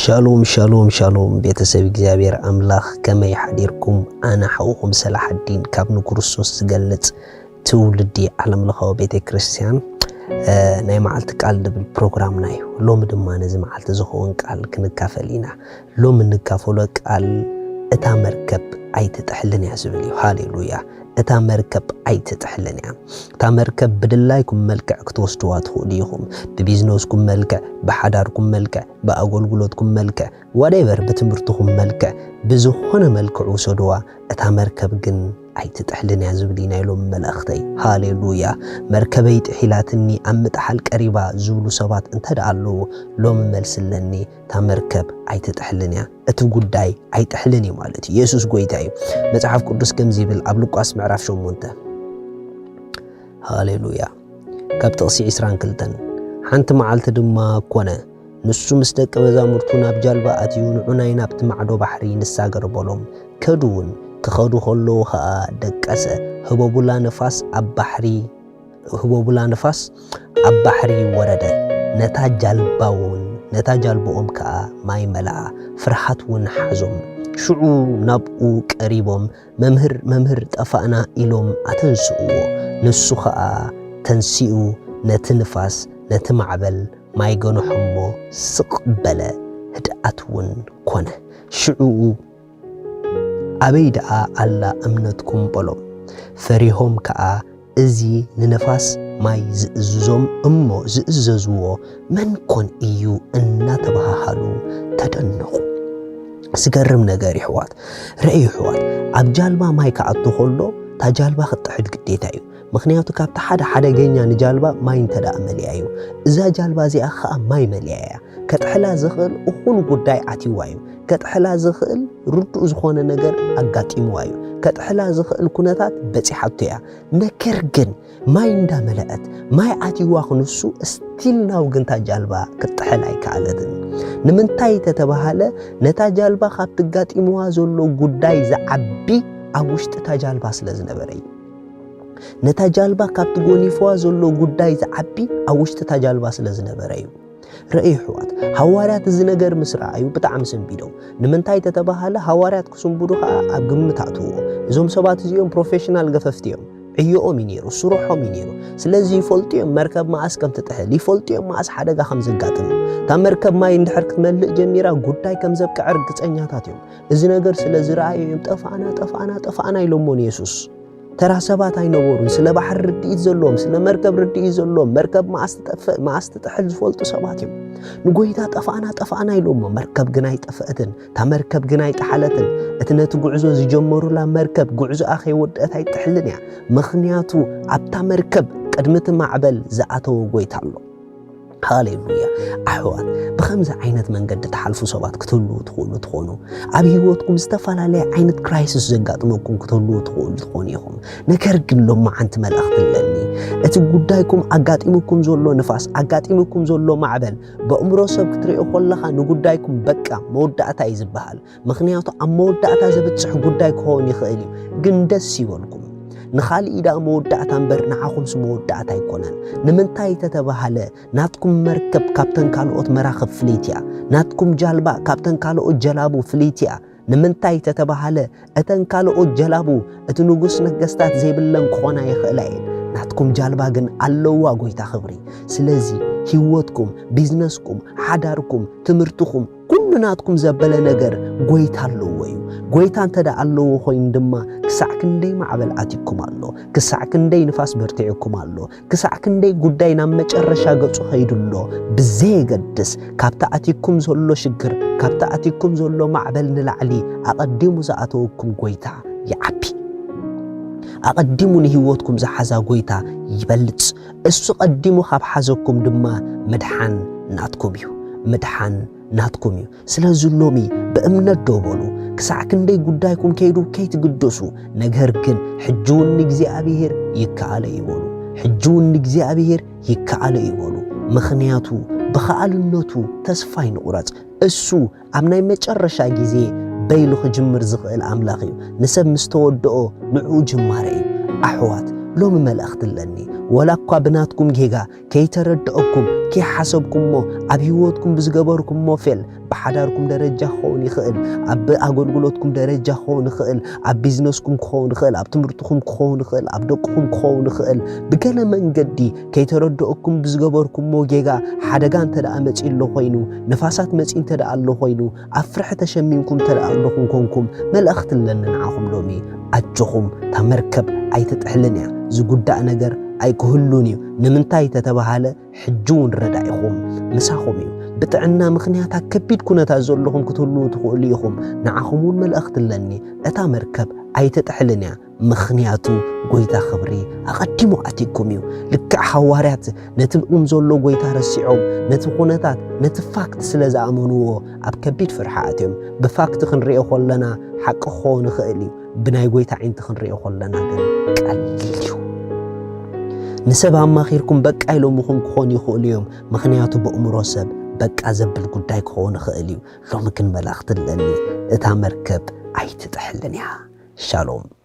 ሻሎም ሻሎም ሻሎም፣ ቤተሰብ እግዚኣብሔር ኣምላኽ፣ ከመይ ሓዲርኩም? ኣነ ሓውኹም ሰላሓዲን ካብ ንክርስቶስ ዝገልጽ ትውልዲ ዓለምለኻዊ ቤተ ክርስቲያን፣ እ፣ ናይ መዓልቲ ቃል ዝብል ፕሮግራምና እዩ። ሎሚ ድማ ነዚ መዓልቲ ዝኸውን ቃል ክንካፈል ኢና። ሎሚ እንካፈሎ ቃል፣ "እታ መርከብ ኣይትጥሕልን እያ" ዝብል እዩ። ሃሌሉያ! እታ መርከብ ኣይትጥሕልን እያ። እታ መርከብ ብድላይኩም መልክዕ ክትወስድዋ ትኽእሉ ኢኹም። ብቢዝነስኩም መልክዕ፣ ብሓዳርኩም መልክዕ፣ ብኣገልግሎትኩም መልክዕ፣ ዋትኤቨር፣ ብትምህርትኹም መልክዕ፣ ብዝኾነ መልክዕ ውሰድዋ፣ እታ መርከብ ግን ኣይትጥሕልን እያ ዝብል እዩ ናይ ሎሚ መልእኽተይ። ሃሌሉያ! መርከበይ ጥሒላትኒ፣ ኣብ ምጥሓል ቀሪባ ዝብሉ ሰባት እንተ ደኣ ኣለዉ፣ ሎሚ መልሲ ኣለኒ፣ እታ መርከብ ኣይትጥሕልን እያ። እቲ ጉዳይ ኣይጥሕልን እዩ ማለት እዩ። የሱስ ጎይታ እዩ። መጽሓፍ ቅዱስ ከምዚ ይብል ኣብ ሉቃስ ምዕራፍ ሸሞንተ። ሃሌሉያ። ካብ ጥቕሲ ዕስራን ክልተን፣ "ሓንቲ መዓልቲ ድማ ኮነ፣ ንሱ ምስ ደቀ መዛሙርቱ ናብ ጃልባ ኣትዩ፣ ንዑናይ ናብቲ ማዕዶ ባሕሪ ንሳገር በሎም። ከዱ እውን። ክኸዱ ከለዉ ኸኣ ደቀሰ። ህቦቡላ ንፋስ ኣብ ባሕሪ፣ ህቦቡላ ንፋስ ኣብ ባሕሪ ወረደ። ነታ ጃልባ እውን፣ ነታ ጃልባኦም ከኣ ማይ መለኣ። ፍርሃት እውን ሓዞም። ሽዑ ናብኡ ቀሪቦም፣ 'መምህር፣ መምህር፣ ጠፋእና' ኢሎም ኣተንስእዎ። ንሱ ኸኣ ተንሲኡ ነቲ ንፋስ፣ ነቲ ማዕበል ማይ ገንሖ እሞ ስቕ በለ፣ ህድኣት እውን ኮነ። ሽዑኡ 'ኣበይ ደኣ ኣላ እምነትኩም?' በሎም። ፈሪሆም ከኣ 'እዚ ንነፋስ ማይ ዝእዝዞም እሞ ዝእዘዝዎ መን ኮን እዩ?' እናተባሃሃሉ ተደነቑ። ዝገርም ነገር ይሕዋት፣ ርእዩ ይሕዋት፣ ኣብ ጃልባ ማይ ክኣቱ ከሎ፣ እታ ጃልባ ክትጥሕል ግዴታ እዩ። ምኽንያቱ፣ ካብቲ ሓደ ሓደገኛ ንጃልባ ማይ እንተ ደኣ መሊኣ እዩ። እዛ ጃልባ እዚኣ ኸኣ ማይ መሊኣ እያ። ከጥሕላ ዝኽእል እኹል ጉዳይ ኣትይዋ እዩ። ከጥሕላ ዝኽእል ርዱእ ዝኾነ ነገር ኣጋጢምዋ እዩ። ከጥሕላ ዝኽእል ኩነታት በጺሓቶ እያ። ነገር ግን፣ ማይ እንዳመለአት፣ ማይ ኣትይዋ ክንሱ፣ ስቲል ናው ግን እታ ጃልባ ክትጥሕል ኣይከኣለትን። ንምንታይ ተተባሃለ፣ ነታ ጃልባ ካብ ትጋጢምዋ ዘሎ ጉዳይ ዝዓቢ ኣብ ውሽጢ እታ ጃልባ ስለ ዝነበረ እዩ። ነታ ጃልባ ካብ ትጎኒፍዋ ዘሎ ጉዳይ ዝዓቢ ኣብ ውሽጢ እታ ጃልባ ስለ ዝነበረ እዩ። ርእዩ፣ ኣሕዋት፣ ሃዋርያት እዚ ነገር ምስ ረኣዩ ብጣዕሚ ሰንቢዶም። ንምንታይ ተተባሃለ፣ ሃዋርያት ክስንብዱ ኸኣ ኣብ ግምት ኣእትውዎ። እዞም ሰባት እዚኦም ፕሮፌሽናል ገፈፍቲ እዮም። ዕዮኦም እዩ ነይሩ፣ ስርሖም እዩ ነይሩ። ስለዚ ይፈልጡ እዮም መርከብ መኣስ ከም ትጥሕል፣ ይፈልጡ እዮም መኣስ ሓደጋ ከም ዘጋጥም። እታ መርከብ ማይ እንድሕር ክትመልእ ጀሚራ፣ ጉዳይ ከም ዘብቅዐ ርግጸኛታት እዮም። እዚ ነገር ስለ ዝረኣዩ እዮም፣ "ጠፋእና፣ ጠፋእና፣ ጠፋእና" ኢሎሞ ንየሱስ። ተራ ሰባት ኣይነበሩን። ስለ ባሕሪ ርድኢት ዘለዎም፣ ስለ መርከብ ርድኢት ዘለዎም፣ መርከብ መኣስ ትጠፍእ፣ መኣስ ትጥሕል ዝፈልጡ ሰባት እዮም። ንጎይታ "ጠፋእና፣ ጠፋእና" ኢሎሞ፣ መርከብ ግን ኣይጠፍአትን። እታ መርከብ ግን ኣይጠሓለትን። እቲ ነቲ ጉዕዞ ዝጀመሩላ መርከብ ጉዕዞኣ ከይወደአት ኣይትጥሕልን እያ። ምኽንያቱ ኣብታ መርከብ ቅድሚ እቲ ማዕበል ዝኣተወ ጎይታ ኣሎ። ሃሌሉያ። ኣሕዋት፣ ብኸምዚ ዓይነት መንገዲ ትሓልፉ ሰባት ክትህልዉ ትኽእሉ ትኾኑ። ኣብ ህይወትኩም ዝተፈላለየ ዓይነት ክራይሲስ ዘጋጥመኩም ክትህልዉ ትኽእሉ ትኾኑ ኢኹም። ነገር ግን ሎማዓንቲ መልእኽቲ ኣለኒ። እቲ ጉዳይኩም ኣጋጢሙኩም ዘሎ ንፋስ፣ ኣጋጢሙኩም ዘሎ ማዕበል፣ በእምሮ ሰብ ክትሪኦ ከለኻ ንጉዳይኩም በቃ መወዳእታ እዩ ዝበሃል። ምኽንያቱ ኣብ መወዳእታ ዘብጽሕ ጉዳይ ክኸውን ይኽእል እዩ። ግን ደስ ይበልኩም። ንኻልእ ደኣ መወዳእታ እምበር ንዓኹምስ መወዳእታ ኣይኮነን። ንምንታይ ተተባሃለ፣ ናትኩም መርከብ ካብተን ካልኦት መራኽብ ፍልይቲ እያ። ናትኩም ጃልባ ካብተን ካልኦት ጀላቡ ፍልይቲ እያ። ንምንታይ ተተባሃለ፣ እተን ካልኦት ጀላቡ እቲ ንጉስ ነገስታት ዘይብለን ክኾና ይኽእላ እየን። ናትኩም ጃልባ ግን ኣለዋ፣ ጎይታ ክብሪ። ስለዚ ህይወትኩም፣ ቢዝነስኩም፣ ሓዳርኩም፣ ትምህርትኹም፣ ኩሉ ናትኩም ዘበለ ነገር ጎይታ ኣለዎ እዩ። ጎይታ እንተ ደኣ ኣለዎ ኮይኑ ድማ፣ ክሳዕ ክንደይ ማዕበል ኣትይኩም ኣሎ፣ ክሳዕ ክንደይ ንፋስ በርቲዕኩም ኣሎ፣ ክሳዕ ክንደይ ጉዳይ ናብ መጨረሻ ገጹ ኸይዱ ኣሎ፣ ብዘየገድስ፣ ካብቲ ኣትይኩም ዘሎ ሽግር፣ ካብቲ ኣትይኩም ዘሎ ማዕበል ንላዕሊ ኣቐዲሙ ዝኣተወኩም ጎይታ ይዓቢ። ኣቐዲሙ ንህይወትኩም ዝሓዛ ጎይታ ይበልጽ። እሱ ቀዲሙ ካብ ሓዘኩም ድማ ምድሓን ናትኩም እዩ። ምድሓን ናትኩም እዩ። ስለዚ ሎሚ ብእምነት ደው በሉ። ክሳዕ ክንደይ ጉዳይኩም ከይዱ ከይትግደሱ፣ ነገር ግን ሕጂ እውን ንእግዚኣብሔር ይከኣሎ እዩ በሉ። ሕጂ እውን ንእግዚኣብሔር ይከኣሎ እዩ በሉ። ምኽንያቱ ብኸኣልነቱ ተስፋ ኣይንቑረጽ። እሱ ኣብ ናይ መጨረሻ ግዜ በይሉ ክጅምር ዝኽእል ኣምላኽ እዩ። ንሰብ ምስ ተወድኦ ንዕኡ ጅማረ እዩ። ኣሕዋት፣ ሎሚ መልእኽቲ ኣለኒ። ወላ እኳ ብናትኩም ጌጋ ከይተረድኦኩም፣ ከይሓሰብኩሞ ኣብ ህይወትኩም ብዝገበርኩሞ ፌል፣ ብሓዳርኩም ደረጃ ክኸውን ይኽእል፣ ኣብ ኣገልግሎትኩም ደረጃ ክኸውን ይኽእል፣ ኣብ ቢዝነስኩም ክኸውን ይኽእል፣ ኣብ ትምህርትኹም ክኸውን ይኽእል፣ ኣብ ደቅኹም ክኸውን ይኽእል። ብገለ መንገዲ ከይተረድኦኩም ብዝገበርኩሞ ጌጋ ሓደጋ እንተ ደኣ መጺኡ ኣሎ ኮይኑ፣ ንፋሳት መጺኡ እንተ ደኣ ኣሎ ኮይኑ፣ ኣብ ፍርሒ ተሸሚምኩም እንተ ደኣ ኣለኹም ኮንኩም፣ መልእኽቲ ኣለኒ ንዓኹም ሎሚ። ኣጆኹም፣ እታ መርከብ ኣይትጥሕልን እያ። ዝጉዳእ ነገር ኣይክህሉን እዩ። ንምንታይ ተተባሃለ፣ ሕጂ እውን ረዳኢኹም ምሳኹም እዩ። ብጥዕና ምኽንያት ኣብ ከቢድ ኩነታት ዘለኹም ክትህልዉ ትኽእሉ ኢኹም። ንዓኹም እውን መልእኽቲ ኣለኒ። እታ መርከብ ኣይትጥሕልን እያ። ምኽንያቱ ጎይታ ክብሪ ኣቐዲሙ ኣትዩኩም እዩ። ልክዕ ሃዋርያት ነቲ ብኦም ዘሎ ጎይታ ረሲዖም፣ ነቲ ኩነታት፣ ነቲ ፋክት ስለ ዝኣመንዎ ኣብ ከቢድ ፍርሒ ኣትዮም። ብፋክት ክንሪኦ ከለና ሓቂ ክኸውን ይኽእል እዩ። ብናይ ጎይታ ዓይንቲ ክንሪኦ ከለና ግን ቀሊል እዩ። ንሰብ ኣማኺርኩም በቃ ኢሎምኹም ክኾኑ ይኽእሉ እዮም። ምኽንያቱ በእምሮ ሰብ በቃ ዘብል ጉዳይ ክኸውን ይኽእል እዩ። ሎሚ ግን መልእኽቲ ኣለኒ። እታ መርከብ ኣይትጥሕልን እያ። ሻሎም።